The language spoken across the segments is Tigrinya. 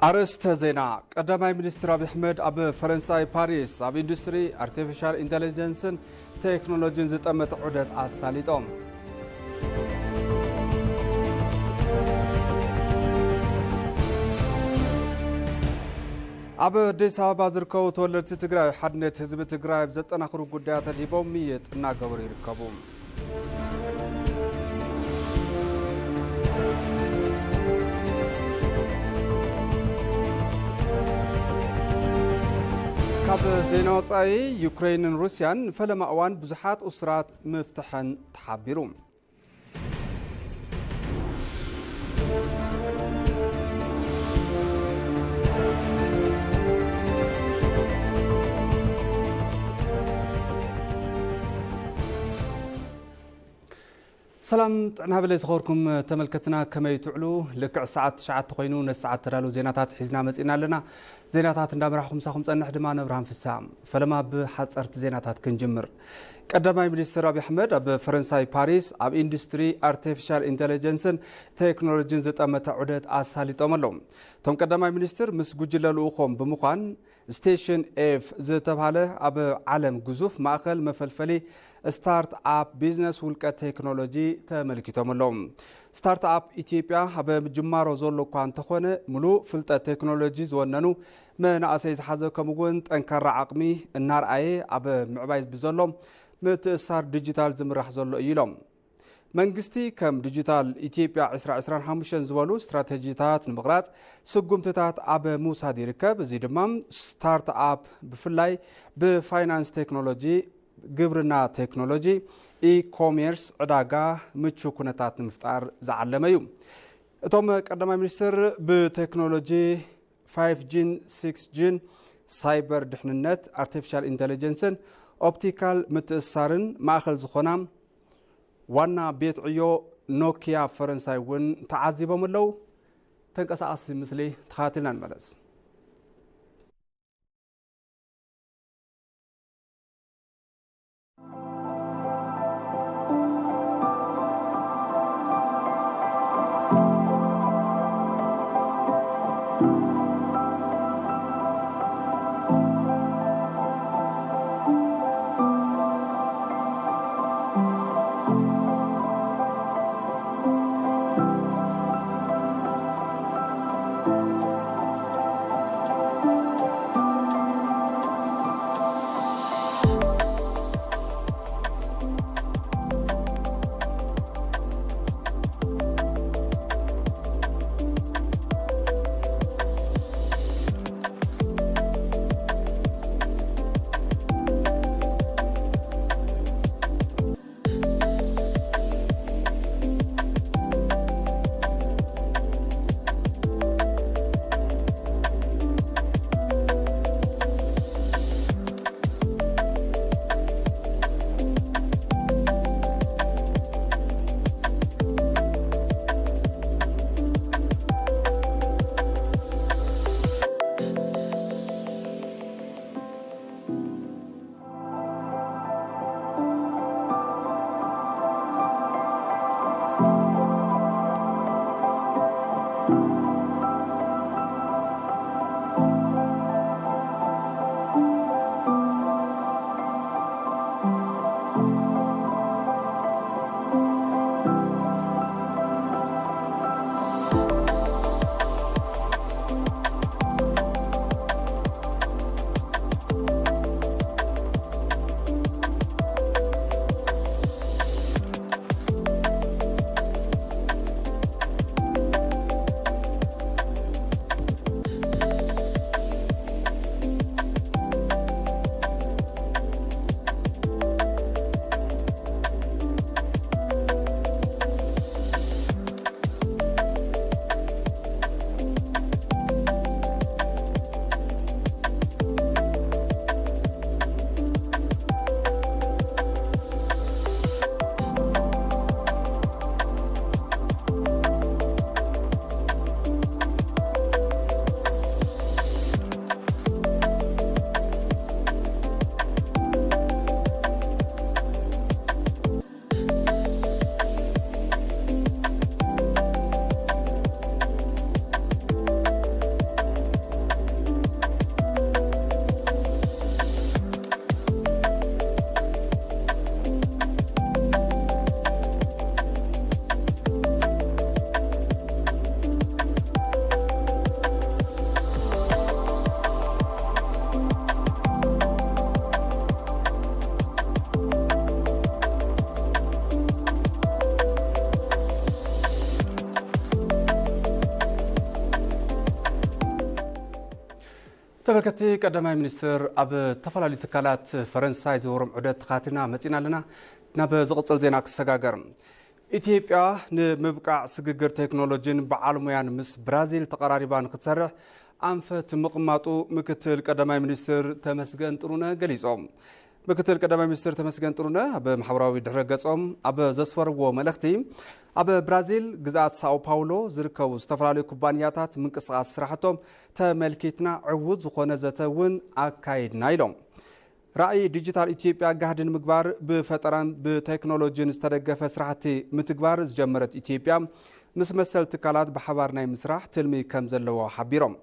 ኣርእስተ ዜና። ቀዳማይ ሚኒስትር ኣብይ ኣሕመድ ኣብ ፈረንሳይ ፓሪስ ኣብ ኢንዱስትሪ ኣርቲፊሻል ኢንተለጀንስን ቴክኖሎጂን ዝጠመተ ዑደት ኣሳሊጦም። ኣብ ኣዲስ ኣበባ ዝርከቡ ተወለድቲ ትግራይ ሓድነት ህዝቢ ትግራይ ኣብ ዘጠናኽሩ ጉዳያት ኣድሂቦም ምይይጥ እናገበሩ ይርከቡ። ካብ ዜና ወጻኢ፣ ዩክሬንን ሩስያን ንፈለማ እዋን ብዙሓት እሱራት ምፍትሐን ተሓቢሩ። ሰላም ጥዕና በለ ዝኸበርኩም ተመልከትና፣ ከመይ ትውዕሉ? ልክዕ ሰዓት ትሽዓተ ኮይኑ ነቲ ሰዓት ተዳለዉ ዜናታት ሒዝና መጺና ኣለና። ዜናታት እንዳመራሕኹ ምሳኹም ጸንሕ ድማ ነብርሃም ፍስሃ። ፈለማ ብሓጸርቲ ዜናታት ክንጅምር። ቀዳማይ ሚኒስትር ኣብይ ኣሕመድ ኣብ ፈረንሳይ ፓሪስ ኣብ ኢንዱስትሪ ኣርቲፊሻል ኢንተለጀንስን ቴክኖሎጂን ዝጠመተ ዑደት ኣሳሊጦም ኣለዉ። እቶም ቀዳማይ ሚኒስትር ምስ ጉጅለ ልኡኾም ብምዃን ስቴሽን ኤፍ ዝተባህለ ኣብ ዓለም ግዙፍ ማእኸል መፈልፈሊ ስታርት ኣፕ ቢዝነስ ውልቀ ቴክኖሎጂ ተመልኪቶም ኣለዉ። ስታርት ኣፕ ኢትዮጵያ ኣብ ምጅማሮ ዘሎ እኳ እንተኾነ፣ ምሉእ ፍልጠት ቴክኖሎጂ ዝወነኑ መናእሰይ ዝሓዘ፣ ከምኡ እውን ጠንካራ ዓቕሚ እናርኣየ ኣብ ምዕባይ ብዘሎ ምትእስሳር ዲጂታል ዝምራሕ ዘሎ እዩ ኢሎም። መንግስቲ ከም ዲጂታል ኢትዮጵያ ዕስራ ዕስራን ሓሙሽተን ዝበሉ ስትራቴጂታት ንምቕራጽ ስጉምትታት ኣብ ምውሳድ ይርከብ። እዚ ድማ ስታርት ኣፕ ብፍላይ ብፋይናንስ ቴክኖሎጂ፣ ግብርና ቴክኖሎጂ፣ ኢኮሜርስ ዕዳጋ ምቹ ኩነታት ንምፍጣር ዝዓለመ እዩ። እቶም ቀዳማይ ሚኒስትር ብቴክኖሎጂ ፋይቭ ጂን ሲክስ ጂን፣ ሳይበር ድሕንነት፣ ኣርቲፊሻል ኢንተለጀንስን ኦፕቲካል ምትእስሳርን ማእኸል ዝኾና ዋና ቤት ዕዮ ኖኪያ ፈረንሳይ እውን ተዓዚቦም ኣለዉ። ተንቀሳቓሲ ምስሊ ተኸታቲልና ንመለስ። ተመልከቲ፣ ቀዳማይ ሚኒስትር ኣብ ዝተፈላለዩ ትካላት ፈረንሳይ ዝወሮም ዑደት ተኻቲና መጺና ኣለና። ናብ ዝቕጽል ዜና ክሰጋገር። ኢትዮጵያ ንምብቃዕ ስግግር ቴክኖሎጂን በዓል ሙያን ምስ ብራዚል ተቐራሪባ ንክትሰርሕ ኣንፈት ምቕማጡ ምክትል ቀዳማይ ሚኒስትር ተመስገን ጥሩነህ ገሊጾም። ምክትል ቀዳማይ ሚኒስትር ተመስገን ጥሩነህ ኣብ ማሕበራዊ ድሕረ ገጾም ኣብ ዘስፈርዎ መልእኽቲ፣ ኣብ ብራዚል ግዝኣት ሳኦ ፓውሎ ዝርከቡ ዝተፈላለዩ ኩባንያታት ምንቅስቓስ ስራሕቶም ተመልኪትና ዕዉት ዝኾነ ዘተ እውን ኣካይድና ኢሎም። ራዕይ ዲጂታል ኢትዮጵያ ጋህዲ ንምግባር ብፈጠራን ብቴክኖሎጂን ዝተደገፈ ስራሕቲ ምትግባር ዝጀመረት ኢትዮጵያ ምስ መሰል ትካላት ብሓባር ናይ ምስራሕ ትልሚ ከም ዘለዎ ሓቢሮም።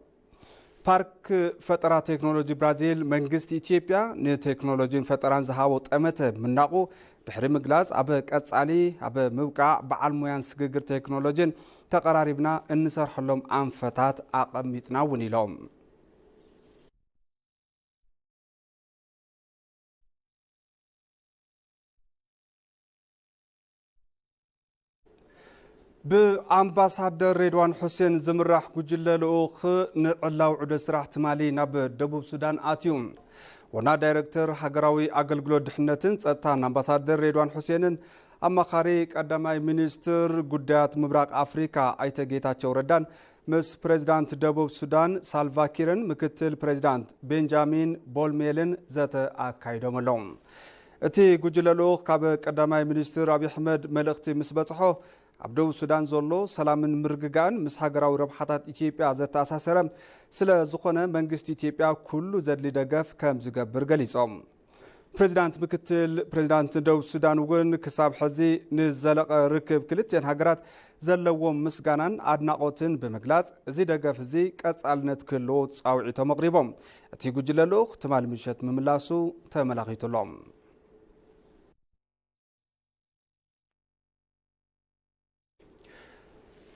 ፓርክ ፈጠራ ቴክኖሎጂ ብራዚል መንግስቲ ኢትዮጵያ ንቴክኖሎጂን ፈጠራን ዝሃቦ ጠመተ ምናቑ ድሕሪ ምግላጽ፣ ኣብ ቀጻሊ ኣብ ምብቃዕ በዓል ሙያን ስግግር ቴክኖሎጂን ተቐራሪብና እንሰርሐሎም ኣንፈታት ኣቐሚጥና እውን ኢሎም። ብኣምባሳደር ሬድዋን ሑሴን ዝምራሕ ጉጅለ ልኡኽ ንዕላዊ ዑደት ስራሕ ትማሊ ናብ ደቡብ ሱዳን ኣትዩ። ዋና ዳይሬክተር ሃገራዊ ኣገልግሎት ድሕነትን ጸጥታን ኣምባሳደር ሬድዋን ሑሴንን ኣማኻሪ ቀዳማይ ሚኒስትር ጉዳያት ምብራቕ ኣፍሪካ ኣይተ ጌታቸው ረዳን ምስ ፕሬዚዳንት ደቡብ ሱዳን ሳልቫኪርን ምክትል ፕሬዚዳንት ቤንጃሚን ቦልሜልን ዘተ ኣካይዶም ኣለዉ። እቲ ጉጅለ ልኡኽ ካብ ቀዳማይ ሚኒስትር ኣብይ ኣሕመድ መልእኽቲ ምስ በጽሖ፣ ኣብ ደቡብ ሱዳን ዘሎ ሰላምን ምርግጋእን ምስ ሃገራዊ ረብሓታት ኢትዮጵያ ዘተኣሳሰረ ስለ ዝኾነ፣ መንግስቲ ኢትዮጵያ ኩሉ ዘድሊ ደገፍ ከም ዝገብር ገሊጾም። ፕሬዚዳንት፣ ምክትል ፕሬዚዳንት ደቡብ ሱዳን እውን ክሳብ ሕዚ ንዘለቐ ርክብ ክልቲአን ሃገራት ዘለዎም ምስጋናን ኣድናቖትን ብምግላጽ፣ እዚ ደገፍ እዚ ቀጻልነት ክህልዎ ጻውዒቶም ኣቕሪቦም። እቲ ጉጅለ ልኡኽ ትማሊ ምሸት ምምላሱ ተመላኺቱ ኣሎ።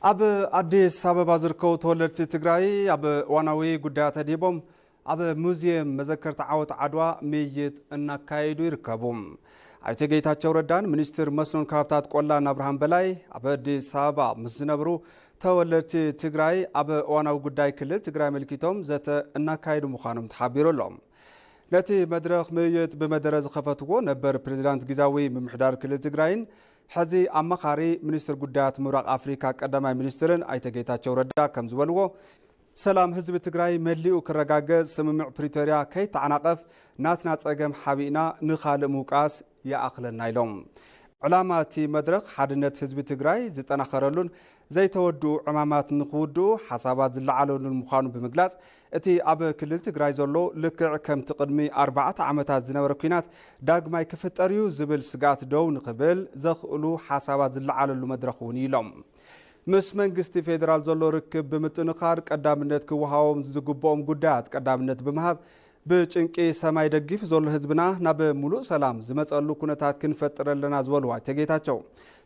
ኣብ ኣዲስ ኣበባ ዝርከቡ ተወለድቲ ትግራይ ኣብ እዋናዊ ጉዳያት ተዲቦም ኣብ ሙዚየም መዘከርታ ዓወት ዓድዋ ምይይጥ እናካየዱ ይርከቡ። ኣይተ ጌታቸው ረዳን ሚኒስትር መስኖን ከባብታት ቆላን ኣብርሃም በላይ ኣብ ኣዲስ ኣበባ ምስ ዝነብሩ ተወለድቲ ትግራይ ኣብ እዋናዊ ጉዳይ ክልል ትግራይ ኣመልኪቶም ዘተ እናካየዱ ምዃኖም ተሓቢሩ ኣሎ። ነቲ መድረኽ ምይይጥ ብመደረ ዝኸፈትዎ ነበር ፕሬዚዳንት ግዝያዊ ምምሕዳር ክልል ትግራይን ሕዚ ኣማኻሪ ሚኒስትር ጉዳያት ምብራቕ ኣፍሪካ ቀዳማይ ሚኒስትርን ኣይተ ጌታቸው ረዳ ከም ዝበልዎ፣ ሰላም ህዝቢ ትግራይ መሊኡ ክረጋገጽ ስምምዕ ፕሪቶርያ ከይተዓናቐፍ ናትና ጸገም ሓቢእና ንኻልእ ምውቃስ ይኣኽለና ኢሎም። ዕላማ እቲ መድረኽ ሓድነት ህዝቢ ትግራይ ዝጠናኸረሉን ዘይተወድኡ ዕማማት ንኽውድኡ ሓሳባት ዝለዓለሉን ምዃኑ ብምግላጽ፣ እቲ ኣብ ክልል ትግራይ ዘሎ ልክዕ ከምቲ ቅድሚ ኣርባዕተ ዓመታት ዝነበረ ኲናት ዳግማይ ክፍጠር እዩ ዝብል ስግኣት ደው ንኽብል ዘኽእሉ ሓሳባት ዝለዓለሉ መድረኽ እውን እዩ ኢሎም። ምስ መንግስቲ ፌዴራል ዘሎ ርክብ ብምጥንኻር ቀዳምነት ክወሃቦም ዝግብኦም ጉዳያት ቀዳምነት ብምሃብ ብጭንቂ ሰማይ ደጊፍ ዘሎ ህዝብና ናብ ሙሉእ ሰላም ዝመፀሉ ኩነታት ክንፈጥር ኣለና ዝበሉ ኣይተ ጌታቸው፣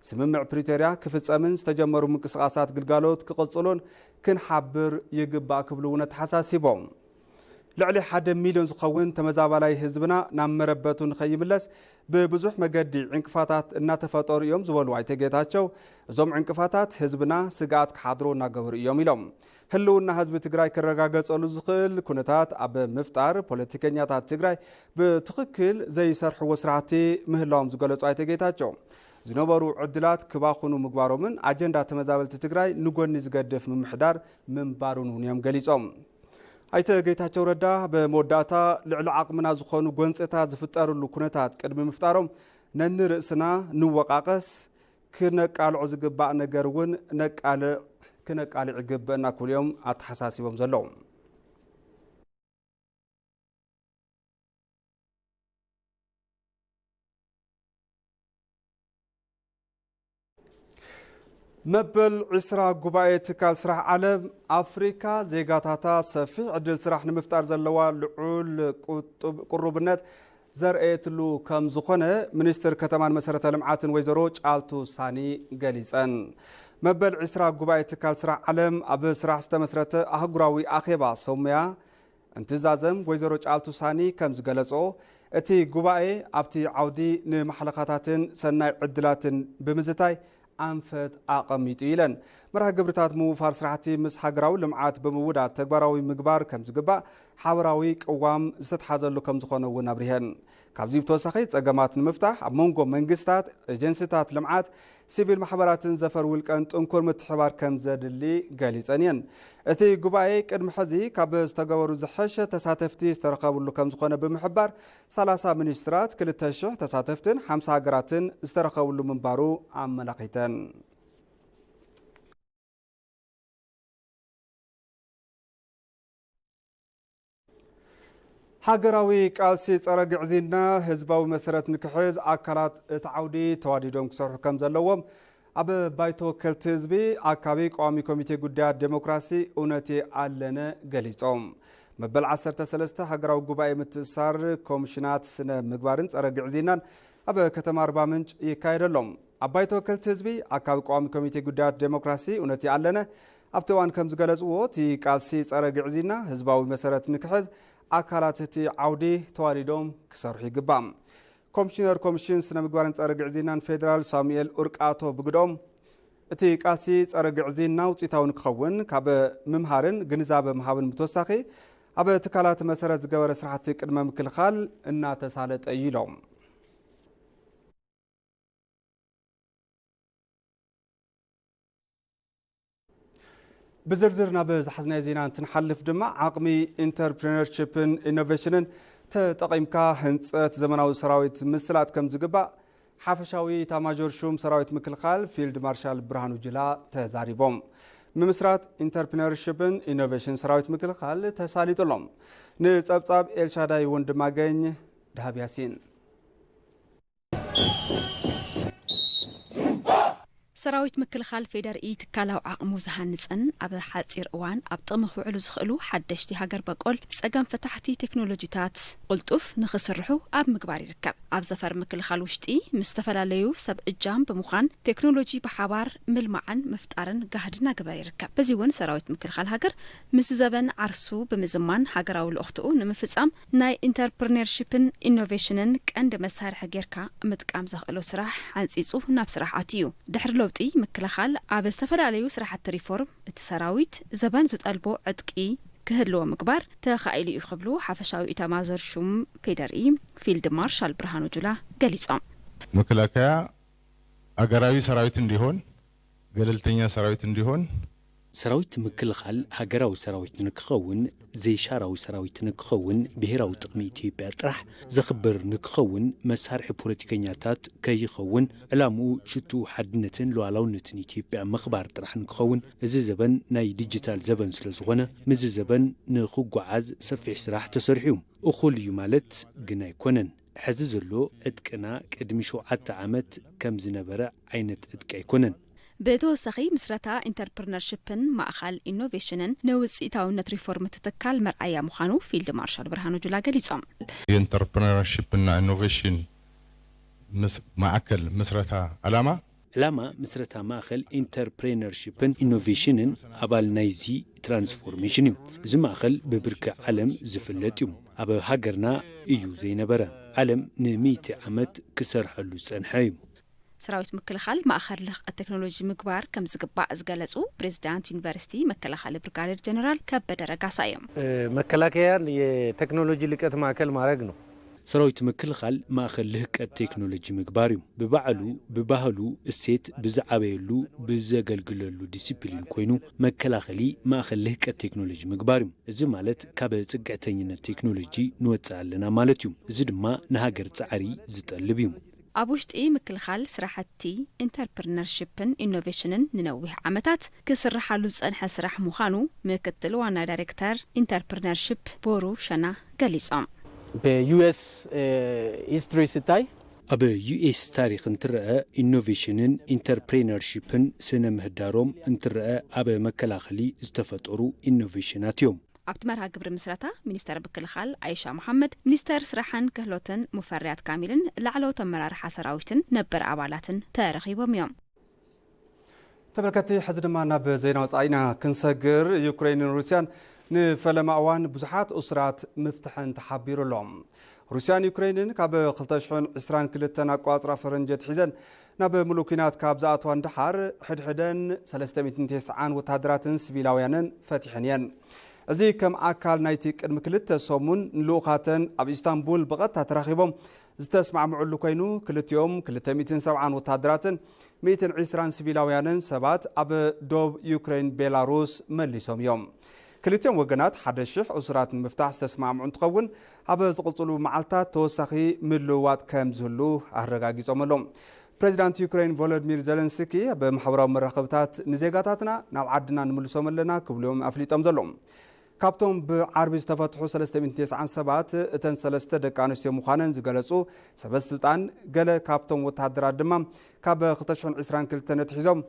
ስምምዕ ፕሪቶርያ ክፍፀምን ዝተጀመሩ ምንቅስቓሳት ግልጋሎት ክቕፅሉን ክንሓብር ይግባእ ክብሉ እውን ኣተሓሳሲቦም። ልዕሊ ሓደ ሚልዮን ዝኸውን ተመዛባላይ ህዝብና ናብ መረበቱ ንኸይምለስ ብብዙሕ መገዲ ዕንቅፋታት እናተፈጠሩ እዮም ዝበሉ ኣይተ ጌታቸው፣ እዞም ዕንቅፋታት ህዝብና ስግኣት ክሓድሮ እናገበሩ እዮም ኢሎም። ህልውና ህዝቢ ትግራይ ክረጋገጸሉ ዝኽእል ኩነታት ኣብ ምፍጣር ፖለቲከኛታት ትግራይ ብትኽክል ዘይሰርሕዎ ስራሕቲ ምህላዎም ዝገለጹ ኣይተ ጌታቸው፣ ዝነበሩ ዕድላት ክባኽኑ ምግባሮምን ኣጀንዳ ተመዛበልቲ ትግራይ ንጎኒ ዝገድፍ ምምሕዳር ምንባሩን እውን እዮም ገሊጾም። ኣይተ ጌታቸው ረዳ ብመወዳእታ፣ ልዕሊ ዓቕምና ዝኾኑ ጎንፅታት ዝፍጠርሉ ኩነታት ቅድሚ ምፍጣሮም ነንርእስና ንወቃቐስ፣ ክነቃልዖ ዝግባእ ነገር እውን ነቃልዕ፣ ክነቃልዕ ይግበአና ክብሉ እዮም ኣተሓሳሲቦም ዘለዉ። መበል ዕስራ ጉባኤ ትካል ስራሕ ዓለም ኣፍሪካ ዜጋታታ ሰፊሕ ዕድል ስራሕ ንምፍጣር ዘለዋ ልዑል ቁጡብ-፣ ቁሩብነት ዘርአየትሉ ከም ዝኾነ ሚኒስትር ከተማን መሰረተ ልምዓትን ወይዘሮ ጫልቱ ሳኒ ገሊፀን። መበል ዕስራ ጉባኤ ትካል ስራሕ ዓለም ኣብ ስራሕ ዝተመስረተ ኣህጉራዊ ኣኼባ ሰሙያ እንትዛዘም ወይዘሮ ጫልቱ ሳኒ ከም ዝገለጾ፣ እቲ ጉባኤ ኣብቲ ዓውዲ ንማሕለኻታትን ሰናይ ዕድላትን ብምዝታይ ኣንፈት ኣቐሚጡ ኢለን። መርሃ ግብርታት ምውፋር ስራሕቲ ምስ ሃገራዊ ልምዓት ብምውዳድ ተግባራዊ ምግባር ከም ዝግባእ ሓበራዊ ቅዋም ዝተትሓዘሉ ከም ዝኾነ እውን ኣብሪሀን። ካብዚ ብተወሳኺ ጸገማት ንምፍታሕ ኣብ መንጎ መንግስታት፣ ኤጀንሲታት ልምዓት፣ ሲቪል ማሕበራትን ዘፈር ውልቀን ጥንኩር ምትሕባር ከም ዘድሊ ገሊጸን እየን። እቲ ጉባኤ ቅድሚ ሕዚ ካብ ዝተገበሩ ዝሐሸ ተሳተፍቲ ዝተረኸብሉ ከም ዝኾነ ብምሕባር፣ ሰላሳ ሚኒስትራት፣ ክልተ ሽሕ ተሳተፍትን ሓምሳ ሃገራትን ዝተረኸብሉ ምንባሩ ኣመላኺተን። ሃገራዊ ቃልሲ ጸረ ግዕዝይና ህዝባዊ መሰረት ንክሕዝ ኣካላት እቲ ዓውዲ ተዋዲዶም ክሰርሑ ከም ዘለዎም ኣብ ባይቶ ወከልቲ ህዝቢ ኣካቢ ቀዋሚ ኮሚቴ ጉዳያት ዴሞክራሲ እውነቴ ኣለነ ገሊጾም። መበል ዓሰርተ ሰለስተ ሃገራዊ ጉባኤ ምትእስሳር ኮሚሽናት ስነ ምግባርን ጸረ ግዕዝይናን ኣብ ከተማ ኣርባ ምንጭ ይካየድ ኣሎ። ኣብ ባይቶ ወከልቲ ህዝቢ ኣካቢ ቀዋሚ ኮሚቴ ጉዳያት ዴሞክራሲ እውነቴ ኣለነ ኣብቲ እዋን ከም ዝገለጽዎ፣ እቲ ቃልሲ ጸረ ግዕዝይና ህዝባዊ መሰረት ንክሕዝ ኣካላት እቲ ዓውዲ ተዋዲዶም ክሰርሑ ይግባእ። ኮሚሽነር ኮሚሽን ስነ ምግባርን ጸረ ግዕዝይናን ፌደራል ሳሙኤል ኡርቃቶ ብግዶም፣ እቲ ቃልሲ ጸረ ግዕዝይና ውጽኢታዊ ንክኸውን ካብ ምምሃርን ግንዛበ ምሃብን ብተወሳኺ ኣብ ትካላት መሰረት ዝገበረ ስራሕቲ ቅድመ ምክልኻል እናተሳለጠ እዩ ኢሎም። ብዝርዝር ናብ ዝሓዝናዮ ዜና እንትንሓልፍ ድማ፣ ዓቕሚ ኢንተርፕሪነርሺፕን ኢኖቬሽንን ተጠቒምካ ህንጸት ዘመናዊ ሰራዊት ምስላጥ ከም ዝግባእ ሓፈሻዊ ኢታማዦር ሹም ሰራዊት ምክልኻል ፊልድ ማርሻል ብርሃኑ ጁላ ተዛሪቦም። ምምስራት ኢንተርፕሪነርሺፕን ኢኖቬሽን ሰራዊት ምክልኻል ተሳሊጡ ኣሎ። ንጸብጻብ ኤልሻዳይ ወንድማገኝ፣ ደሃብ ያሲን። ሰራዊት ምክልኻል ፌደርኢ ትካላዊ ዓቕሙ ዝሃንጽን ኣብ ሓጺር እዋን ኣብ ጥቕሚ ክውዕሉ ዝኽእሉ ሓደሽቲ ሃገር በቆል ጸገም ፈታሕቲ ቴክኖሎጂታት ቅልጡፍ ንኽስርሑ ኣብ ምግባር ይርከብ። ኣብ ዘፈር ምክልኻል ውሽጢ ምስ ዝተፈላለዩ ሰብ እጃም ብምዃን ቴክኖሎጂ ብሓባር ምልማዕን ምፍጣርን ጋህዲ እናገበረ ይርከብ። በዚ እውን ሰራዊት ምክልኻል ሃገር ምስ ዘበን ዓርሱ ብምዝማን ሃገራዊ ልእኽትኡ ንምፍጻም ናይ ኢንተርፕርነርሺፕን ኢኖቬሽንን ቀንዲ መሳርሒ ጌርካ ምጥቃም ዘኽእሎ ስራሕ ሓንጺጹ ናብ ስራሕ ኣትዩ እዩ። ድሕሪ ለውጢ ምክልኻል ኣብ ዝተፈላለዩ ስራሕቲ ሪፎርም እቲ ሰራዊት ዘበን ዝጠልቦ ዕጥቂ ክህልዎ ምግባር ተኻኢሉ እዩ ክብሉ ሓፈሻዊ ኢታማዞር ሹም ፌደርኢ ፊልድ ማርሻል ብርሃኑ ጁላ ገሊጾም። መከላከያ አገራዊ ሰራዊት እንዲሆን፣ ገለልተኛ ሰራዊት እንዲሆን፣ ሰራዊት ምክልኻል ሃገራዊ ሰራዊት ንክኸውን፣ ዘይሻራዊ ሰራዊት ንክኸውን፣ ብሄራዊ ጥቕሚ ኢትዮጵያ ጥራሕ ዘኽብር ንክኸውን፣ መሳርሒ ፖለቲከኛታት ከይኸውን፣ ዕላምኡ ሽትኡ ሓድነትን ሉዓላውነትን ኢትዮጵያ ምኽባር ጥራሕ ንክኸውን፣ እዚ ዘበን ናይ ዲጂታል ዘበን ስለዝኾነ፣ ምስዚ ዘበን ንክጓዓዝ ሰፊሕ ስራሕ ተሰሪሑ እዩ። እኹል እዩ ማለት ግን ኣይኮነን። ሕዚ ዘሎ ዕጥቅና ቅድሚ ሸውዓተ ዓመት ከም ዝነበረ ዓይነት ዕጥቂ ኣይኮነን። ብተወሳኺ ምስረታ ኢንተርፕርነርሽፕን ማእኸል ኢኖቬሽንን ንውፅኢታውነት ሪፎርም እቲ ትካል መርኣያ ምዃኑ ፊልድ ማርሻል ብርሃኑ ጁላ ገሊፆም። የኢንተርፕረነርሺፕና ኢኖቬሽን ምስ ማእከል ምስረታ ዓላማ። ዕላማ ምስረታ ማእኸል ኢንተርፕሬነርሺፕን ኢኖቬሽንን ኣባል ናይዚ ትራንስፎርሜሽን እዩ። እዚ ማእኸል ብብርኪ ዓለም ዝፍለጥ እዩ። ኣብ ሃገርና እዩ ዘይነበረ። ዓለም ንሚእቲ ዓመት ክሰርሐሉ ዝጸንሐ እዩ። ሰራዊት ምክልኻል ማእኸል ልህቀት ቴክኖሎጂ ምግባር ከም ዝግባእ ዝገለጹ ፕሬዚዳንት ዩኒቨርሲቲ መከላኸሊ ብርጋዴር ጀነራል ከበደ ረጋሳ እዮም። መከላከያን የቴክኖሎጂ ልቀት ማእከል ማድረግ ነው። ሰራዊት ምክልኻል ማእኸል ልህቀት ቴክኖሎጂ ምግባር እዩ። ብባዕሉ፣ ብባህሉ፣ እሴት ብዝዓበየሉ፣ ብዘገልግለሉ ዲሲፕሊን ኮይኑ መከላኸሊ ማእኸል ልህቀት ቴክኖሎጂ ምግባር እዩ። እዚ ማለት ካብ ጽግዕተኝነት ቴክኖሎጂ ንወጽእ ኣለና ማለት እዩ። እዚ ድማ ንሃገር ጻዕሪ ዝጠልብ እዩ። ኣብ ውሽጢ ምክልኻል ስራሕቲ ኢንተርፕርነርሺፕን ኢኖቬሽንን ንነዊሕ ዓመታት ክስርሓሉ ዝጸንሐ ስራሕ ምዃኑ ምክትል ዋና ዳይሬክተር ኢንተርፕርነርሺፕ ቦሩ ሸና ገሊጾም። በዩኤስ ሂስትሪ ስታይ ኣብ ዩኤስ ታሪኽ እንትረአ ኢኖቬሽንን ኢንተርፕሬነርሺፕን ስነ ምህዳሮም እንትረአ ኣብ መከላኸሊ ዝተፈጠሩ ኢኖቬሽናት እዮም። ኣብቲ መርሃ ግብሪ ምስረታ ሚኒስተር ምክልኻል ኣይሻ መሓመድ፣ ሚኒስተር ስራሕን ክህሎትን ሙፈሪያት ካሚልን ላዕለዎት ኣመራርሓ ሰራዊትን ነበር ኣባላትን ተረኺቦም እዮም። ተመልከትቲ፣ ሕዚ ድማ ናብ ዜና ወፃኢና ክንሰግር። ዩክሬንን ሩስያን ንፈለማ እዋን ብዙሓት እሱራት ምፍትሐን ተሓቢሩ ኣሎ። ሩስያን ዩክሬንን ካብ ክልተ ሽሕን ዕስራን ክልተን ኣቋጽራ ፈረንጂ ኣትሒዘን ናብ ምሉእ ኲናት ካብ ዝኣትዋ ንደሓር፣ ሕድሕደን ሰለስተ ሚእትን ተስዓን ወተሃደራትን ሲቪላውያንን ፈቲሐን እየን። እዚ ከም ኣካል ናይቲ ቅድሚ ክልተ ሰሙን ንልኡኻተን ኣብ ኢስታንቡል ብቐጥታ ተራኺቦም ዝተስማዕምዑሉ ኮይኑ፣ ክልቲኦም ክልተ ሚእትን ሰብዓን ወተሃደራትን ሚእትን ዕስራን ሲቪላውያንን ሰባት ኣብ ዶብ ዩክሬን ቤላሩስ መሊሶም እዮም። ክልቲኦም ወገናት ሓደ ሽሕ እሱራት ንምፍታሕ ዝተስማዕምዑ እንትኸውን፣ ኣብ ዝቕጽሉ መዓልታት ተወሳኺ ምልውዋጥ ከም ዝህሉ ኣረጋጊጾም ኣለዉ። ፕሬዚዳንት ዩክሬን ቮሎዲሚር ዘለንስኪ ኣብ ማሕበራዊ መራኸብታት፣ ንዜጋታትና ናብ ዓድና ንምልሶም ኣለና ክብሉ እዮም ኣፍሊጦም ዘለዉ። ካብቶም ብዓርቢ ዝተፈትሑ ሰለስተ ሚእትን ተስዓን ሰባት፣ እተን ሰለስተ ደቂ ኣንስትዮ ምዃነን ዝገለጹ ሰበስልጣን፣ ገለ ካብቶም ወተሃደራት ድማ ካብ ክልተ ሽሕን ዕስራን ክልተን ኣትሒዞም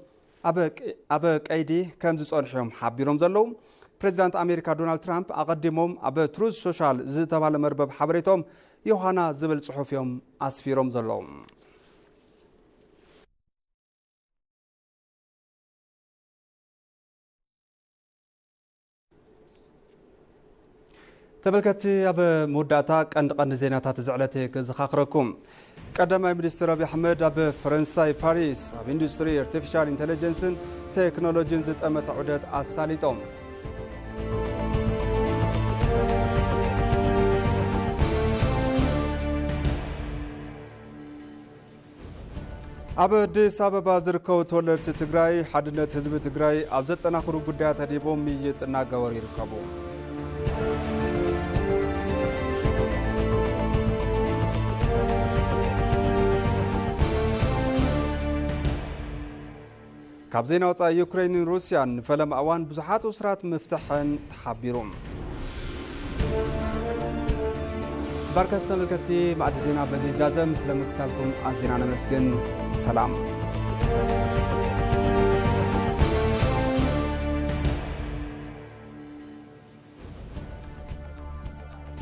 ኣብ ቀ-፣ ኣብ ቀይዲ ከም ዝጸንሑ እዮም ሓቢሮም ዘለዉ። ፕሬዚዳንት ኣሜሪካ ዶናልድ ትራምፕ ኣቐዲሞም ኣብ ትሩዝ ሶሻል ዝተባህለ መርበብ ሓበሬቶም ዮሃና ዝብል ጽሑፍ እዮም ኣስፊሮም ዘለዉ። ተመልከትቲ፣ ኣብ መወዳእታ ቀንዲ ቀንዲ ዜናታት እዚ ዕለት ክዘኻኽረኩም። ቀዳማይ ሚኒስትር ኣብይ ኣሕመድ ኣብ ፈረንሳይ ፓሪስ ኣብ ኢንዱስትሪ ኣርቲፊሻል ኢንተለጀንስን ቴክኖሎጂን ዝጠመተ ዑደት ኣሳሊጦም። ኣብ ኣዲስ ኣበባ ዝርከቡ ተወለድቲ ትግራይ፣ ሓድነት ህዝቢ ትግራይ ኣብ ዘጠናኽሩ ጉዳያት ኣድሂቦም ምይይጥ እናገበሩ ይርከቡ። ካብ ዜና ወፃኢ፣ ዩክሬንን ሩስያን ንፈለማ እዋን ብዙሓት እሱራት ምፍትሐን ተሓቢሩ። ባርከስ ተመልከትቲ፣ ማዕዲ ዜና በዚ ይዛዘም። ስለ ምክታልኩም ኣዚና ነመስግን። ሰላም።